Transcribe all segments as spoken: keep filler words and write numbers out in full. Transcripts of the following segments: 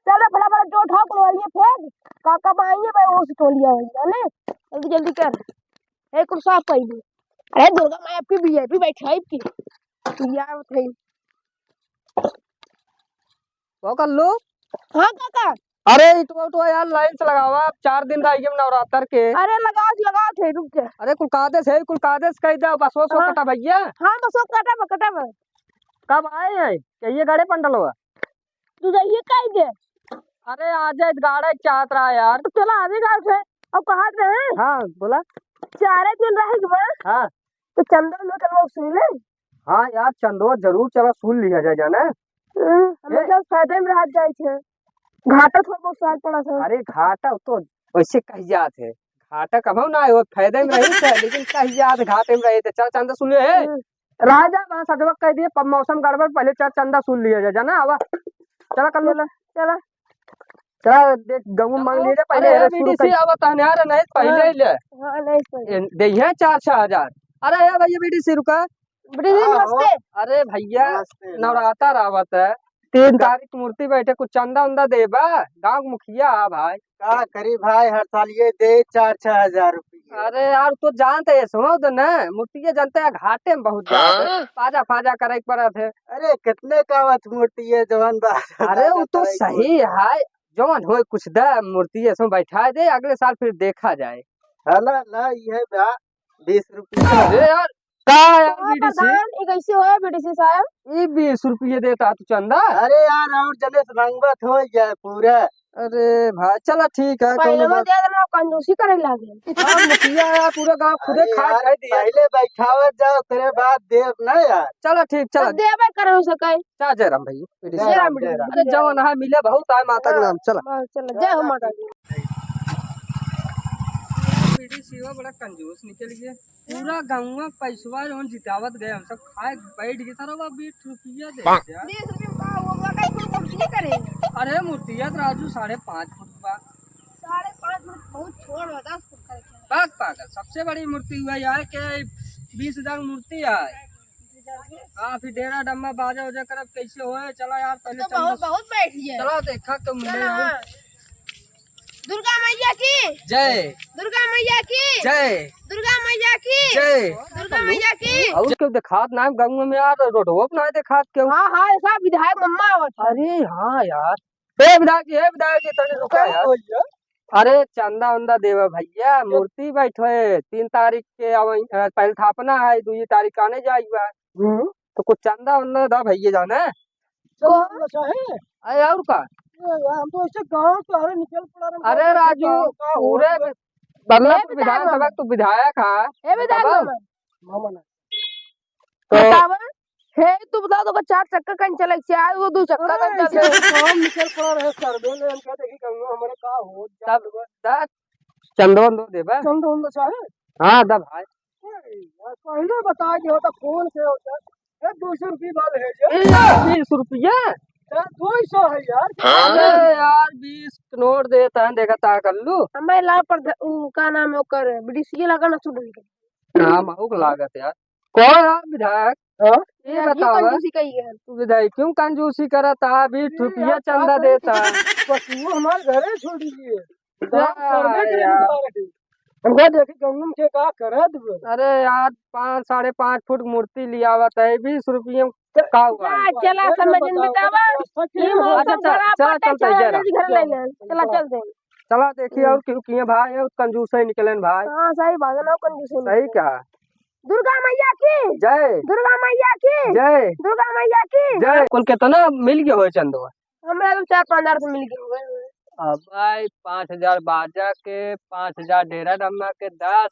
चल रे, फटाफट जो उठाओ, कुल वाली फेंक। का, कब आई है भाई, वो से तोलिया वही, जाने? जल्दी, जल्दी कर। ए, कुल साफ कर दे। अरे, दुर्गा माई आपकी VIP बैठा है आपकी। तू यार उठाई। वो कर लो। हाँ, काका। अरे, इटवा, उटवा यार, लाइन से लगावा, अब चार दिन रह गए नवरात्र के। अरे, लगाओ, लगाओ थे, रुक जा। अरे, कुल कादे से, कुल कादे से कह दे, बस वो सो हाँ। कटा भैया। हाँ, बस वो कटा बा, कटा बा। कब आए हैं? कहिए गड़े पंडलवा। तू जाइए कह दे। अरे, आ जाए, गाड़ा चाहत रहा यार। तो चला, आ जाए गाँव से। अब कहा रहे? हाँ, बोला। चारे दिन रह गए। हाँ। तो चंदा उंदा चलवा सुन ले। हाँ यार, चंदवा जरूर चला सुन लिया जाए, जाना। हम्म, हमें ए? जब फायदे में रह जाए छे। घाटा थोड़ा बहुत साल पड़ा था। अरे घाटा तो वैसे कह जात है, घाटा कभो ना हो, फायदे में रही थे, लेकिन कह जात घाटे में रही थे। चल चंदा सुन ले, हे। हम्म। राजा वहाँ सजवा कह दिए, प-, मौसम गड़बड़, पहले चल चंदा सुन लिया जाए, जाना आवा। चला कर लो। चला, चला। चला देख, गहूँ मांग लिए रे, पहले अरे, अरे, शुरू BDC कर। आवा तहने, अरे, नहीं, पहले हाँ। ले। हाँ, नहीं, पहले। ए, दे है चार छह हजार। अरे, ए भैया, BDC रुका। BDC हाँ, नमस्ते। अरे भैया, नमस्ते, नवरात्र नमस्ते। आवत है, तीन तारीख मूर्ति बैठे, कुछ चंदा उंदा देबा? गाँव के मुखिया है भाई। का करी भाई, हर साल ये दे चार छह हजार रुपये। अरे यार, तो जानते हैं, सुनो तो ना, मूर्ति ये जानते हैं, घाटे में बहुत जात है, हाँ? ताजा फाजा करे के पड़त है। अरे, कितने का आवत मूर्ति ये जवन बा? अरे, वो तो सही है, जवन होए कुछ दे, मूर्ति ये सब बैठा दे, अगले साल फिर देखा जाए। हला, ला, ये बा, बीस रुपया। अरे यार, का है यार, हाँ, BDC? प्रधान, ये कैसे होए, BDC साहब? ई बीस रुपये देता तू चंदा? अरे यार, और जने से मांगबत हो जाए पूरा। अरे भाई, चला ठीक है, पहले कौनो वो बात। दे देना, कंजूसी करे लागे। हाँ, मुखिया यार, पूरा गाँव खुदे अरे खा यार, खाए दिया। पहले बैठावत जाओ, तेरे बाद देव ना यार। चला ठीक, चला। तो देवे करो सके। चला जय राम भैया, BDC। जय राम, जय राम। अरे जवन है मिले बहुत है माता के हाँ, नाम, चला। बस चला, जय हो माता दी। BDC बड़ा कंजूस निकल गया। पूरा गौवा पैसवा जौन जितावत गए, हम सब खाए बैठ गए, सारा बा बीस रुपया दे दिया। बीस रुपया का वो बा, कहीं कुल कुर्सी करे। अरे मूर्तिया तो राजू साढ़े पाँच फुट बा। साढ़े पाँच फुट बहुत छोट बा, दस फुट करे के। बात पागल, सबसे बड़ी मूर्ति हुआ यार के बीस हजार मूर्ति है। हाँ, फिर डेरा डम्मा बाजा उजा करब कैसे होए? चला यार, पहले तो चंदा बहुत, बहुत बैठ गया। चला देखा तो मिले चला, यार। हाँ। दुर्गा मैया की जय। दुर्गा मैया की जय। दुर्गा मैया की जय। दुर्गा मैया की। और क्यों दिखात ना गाँव में यार, रोडवो पे ना दिखात क्यों? हाँ, हाँ, ऐसा विधायक मम्मा आवत है। अरे हाँ यार, ए विधायक जी, ए विधायक जी, तनी रुका यार। अरे चंदा उंदा देवा भैया, मूर्ति बैठे तीन तारीख के, अब पहले स्थापना है, दूसरी तारीख का आने जाइबा। हम्म। तो कुछ चंदा उंदा दा भैया जाने। चंदा उंदा चाहे? अरे और का? ए यार, हम तो ऐसे गाँव से अरे निकल पड़ा रहे, अरे गाँव राजू, गाँव पूरे होत बा। बदलापुर ए विधायक विधानसभा बाबा। तू विधायक है। ए विधायक बाबा। बाबा। मामा ना। तो बतावा, हे, तू बता, तो चार चक्का कहीं चले, चार गो दू चक्का कहीं अरे, चले। ऐसे तो हम निकल पड़ा रहे सर्वे में, हम कहते कि गंगा हमारे का हो तब जात बा। दा चंदो उंदो देबा? चंदो उंदो चाहे? हाँ, दा भाई। ए, यार, पहले बता के होता, फोन से होता। ए, दो सौ रुपये वाले है ये। ए, बीस रुपया? यार, दो सौ है यार। अरे यार, बीस के नोट देता है, देखा ता कर लू। हमें ला पर ध-, उ, का नाम है ओकर, BDC लगा ना सुन। नाम आउक लागत यार। कौन है विधायक? हाँ? ये ये बताओ, कंजूसी कही है। तू विधायक क्यों कंजूसी करत है? बीस रुपया चंदा देता है। बस वो हमारे घरे छोड़ दीजिए। गाँव सर्वे करे यार। बता रहे। हमका देखी गंगम के का करत बे? अरे यार, पाँच, साढ़े पाँच फुट मूर्ति लियावत है, बीस रुपये में का हुआ? जा, चला, समझ में बतावा। ये मौसम अच्छा, अच्छा, खराब चला, बाटे, चलते चला, जरा। जल्दी घर ले ले। चला, चलते हैं। चला देखी हम्म। और क्यों किए भाई, और कंजूस ही निकलेन भाई। हाँ, सही बात है, ना कंजूस ही सही निकलेन। कहा। दुर्गा मैया की जय। दुर्गा मैया की जय। दुर्गा मैया की जय। कुल कितना मिल गया हो चंदवा? हमरा तो चार पाँच हजार तो मिल गया होगा। अब भाई पाँच हजार बाजा के, पाँच हजार डेरा डम्मा के, दस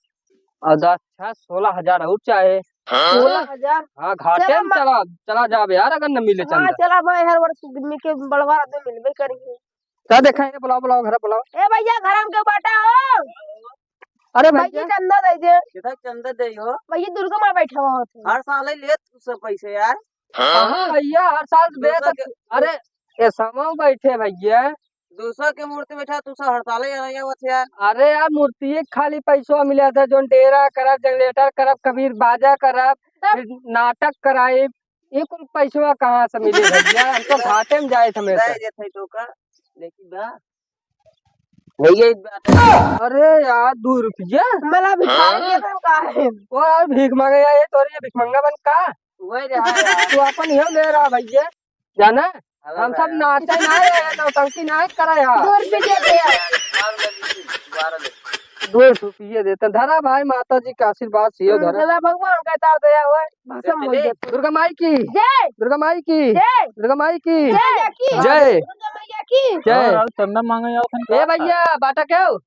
और दस छह सोलह हजार और चाहे। सोलह हजार? हाँ, घाटे चला में मा- चला, चला जाब यार, अगर न मिले हाँ, चंदा। चला भाई, हर वर्ष आदमी के बड़वा आदमी मिलबे करेंगे। का देखा है, बुलाओ, बुलाओ, घर बुलाओ। ए भैया, घर में के बाटा हो? अरे भैया भैया। चंदा दे दे। कितना चंदा दे हो? भैया दुर्गा माँ बैठा हुआ होते हैं। हर साल ही लेत तू सब पैसे यार। हाँ भैया, हर साल दे दूसरा तो के अरे, ए समो बैठे भैया। दूसरा के मूर्ति बैठा, तू सब हर साल ही आया हुआ यार। अरे यार, मूर्ति एक खाली पैसवा मिला था, जोन डेरा करब, जनरेटर करब, कबीर बाजा करब, तब? फिर नाटक कराइब, ये कुल पैसवा कहाँ से मिले भैया? हम तो घाटे में जाए हमेशा। दे देते तो का? लेकिन बा। भैया, ई बात है। अरे यार, दो रुपया? मला भिखारी हाँ। के बन का है? ओ यार, भीख मांगे आए, तोरे ये भिखमंगा बन का? वही रहा यार। तू अपन यो ले रहा भैया, जाना? अरे हम सब यार। नाचे ना है, नौटंकी ना करे यार। दो रुपये दे दे यार। बारह ले लीजिए, बारह ले। दो रुपये देते, धरा भाई, माता जी का आशीर्वाद सियो, हम्म, धरा। चला भगवान का तार दया होए, भसम हो जाए। दुर्गा माई की जय। दुर्गा माई की जय। दुर्गा माई की जय। जय। दुर्गा मैया की जय। और, और चंदा मांगे आओ, ए भैया, बाटा क्यों?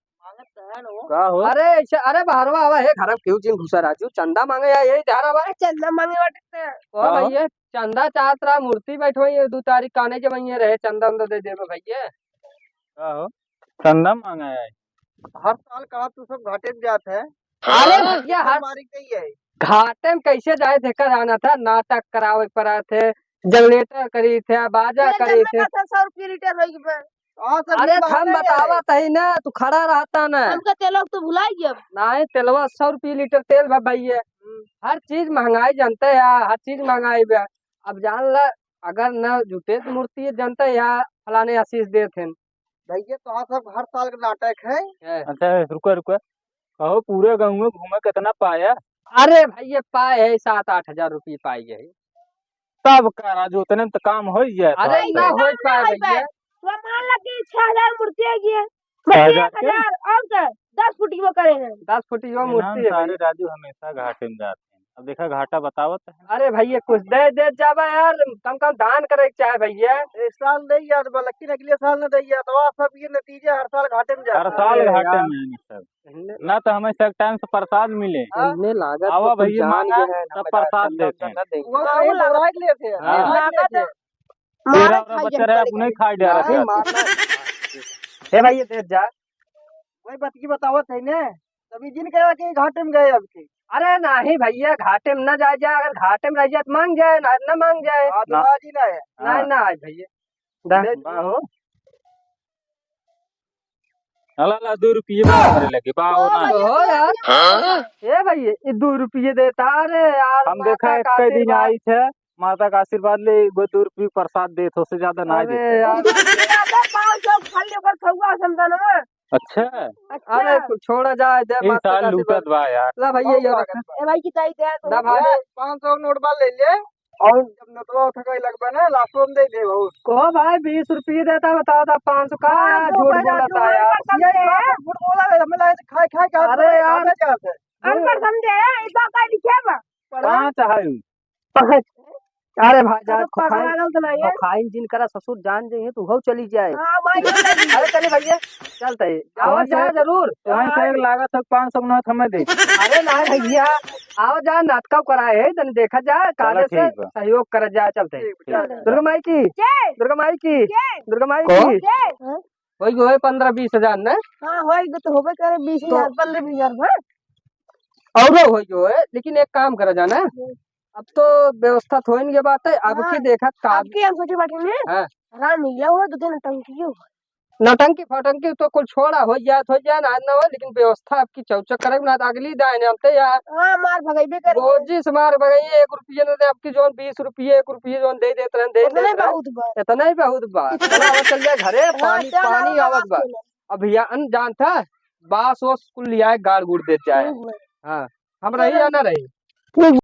का हो? अरे, ऐसे, अरे, बाहरवा आवा है, घर में क्यों जिन घुसा राजू? चंदा मांगे या यही धारा बा। चंदा मांगे बाटे। ओ का हो? भैया, चंदा चाहत रहा, मूर्ति बैठवाई है, दो तारीख काने के वहीं रहे, चंदा उंदा दे देबे भैया। का हो? चंदा मांगे है। हर साल का तू सब घाटे में जात है। अरे हाँ। भैया, हर मारी गई है। घाटे में कैसे जाए, देखा जाना था, नाटक करावे के पड़ा थे, जनरेटर करी थे, बाजा ये करी थे। जनरेटर सौ रुपये लीटर होई बा। हाँ, सब अरे, तो हम बतावा तही ना, तू खड़ा रहता ना। हमका तेलवा तो भुलाई गया। नहीं, तेलवा सौ रुपये लीटर तेल बा भैया। हम्म। हर चीज महंगाई जानते हैं, हर चीज महंगाई बा। अब जान ला, अगर न जुटे तो मूर्ति जानते हैं, फलाने आशीष देत हैं। भैया, तो सब हर साल का नाटक है। है। अच्छा, रुका, रुका। कहो, पूरे गाँव में घूमे कितना पाया? अरे भैया, पाए है सात आठ हजार रुपये पाए है। तब का राजू, उतने में तो काम हो ही जाए अरे तो। ना हो पाए भैया। तो मान ला कि छह हजार मूर्ति आ गई है। छह हजार के? एक हजार और का दस फुट की वो करे हैं। दस फुट की वो ये मूर्ति नाम है सारे भैया। राजू हमेशा घाटे में जाते हैं। अब देखा, घाटा बतावत है। अरे भैया, कुछ दे, दे जावा यार, कम कम दान करे के चाहे भैया। इस साल दे यार, बल्कि अगले साल न दे यार, तो आप सब ये नतीजे हर साल घाटे में जाते हैं। हर साल अरे घाटे यार। में है सब। ना तो हमें सब टाइम से प्रसाद मिले। हाँ। इन्हें लागत आवा तो कुछ भैया जान मांगा, गए हैं, तब हमें प्रसाद चंदा देते हैं। उंदा देंगे। वो हाँ, कहीं वो लागत, दौड़ाई लेते हैं, हाँ। लागत लेते हैं। तेरा मारा और खाई बच्चा रहे, अपने ही खाई डाला नहीं, था। मारना। हे भाई, ये दे जा। वही बात की बतावत है ने, तभी जिन कहा कि घाटे में गए अब के। अरे नहीं भैया, घाटे में ना जाए, जाए, अगर घाटे में रह जाए तो मांग जाए, ना, ना मांग जाए। हाँ, तो हाँ। आज ही ना है। नहीं, हाँ। ना आज भैया। दा। ले बाहो। अला, अला, दो रुपये बा हमरे लगे, बाहो ना। हो यार। हाँ? ए भाई, ये दो रुपये देता, अरे यार, हम माता देखा, का एक कई दिन आशीर्वाद। आई थे, माता का आशीर्वाद ले, वो दो रुपये प्रसाद देत, उससे ज्यादा ना अरे देते। यार। पाँच सौ खाली ओकर खौआ समझा ना। अच्छा। अच्छा। अरे, कुछ छोड़ा जाए, दे इस माता साल का लूटत आशीर्वाद। बा यार। ला भैया, ये रख। ए भाई, की ताई दे तो। ला भाई। पाँच सौ नोट बा ले ले। और जब नोटवा उठा के लगबा ना, लास्टो में दे दे बहुत। को भाई, बीस रुपये देता, बताओ तो पाँच सौ का हाँ, यार, तो झूठ भाई, बोलता है यार। ये बात झूठ बोला है, हमें लगा खाए, खाए के हाथ अरे में यार। खाना चाहते हैं। अनपढ़ समझे, इतना का लिखे बा? पढ़ा? पाँच है। अरे भाई, जान तो खोखाइन, पगला गल तो नहीं है। खोखाइन जिन करा ससुर जान जाइए तो हो चली जाए। हाँ, भाई, हो चली। अरे चले भैया, चलते हैं। आओ वहीं से, जा जरूर। वहीं से एक लागत है पाँच सौ नोट हमें दे। अरे ना भैया, आओ जा, नाटका कराए है, तन देखा जा, चलो काले से ठीक बा। सहयोग कर जा, चलते हैं। ठीक बा, चलते हैं। दुर्गा माई की, जय। दुर्गा माई की, जय। दुर्गा माई को? की। जय। होई गए पन्द्रह बीस हजार ना? हाँ, होई गए तो होबे करे बीस हजार, तो पन्द्रह बीस हजार बा। औरो होई गए, लेकिन एक काम करा जाना। हम्म। अब तो व्यवस्था तो होइन के बात है, अब हाँ, की देखा का अब की हम सोचे बाटे ने, हाँ। राम लीला हो, दो दिन टंकी हो। नौटंकी फौटंकी तो कुल छोड़ा, हो जात, हो जाए ना, ना हो, लेकिन व्यवस्था आपकी चौचक करे ना, तो अगली दाए ने हमते यार। हाँ, मार भगइबे करे। गोजी से मार भगइए, एक रुपये न दे, आपकी जौन बीस रुपये, एक रुपये जौन दे देत रहन, दे इतने देत रहन। बहुत बा। इतना ही बहुत बा। चला, अब चल जाए घरे, हाँ, पानी, चल, पानी अब आवत बा। चल। अभियान जानता, बांस ओस कुल लियाए, गाड़ गुड़ देत जाए। ठीक बा। हाँ, हम रही या ना रही? ठीक।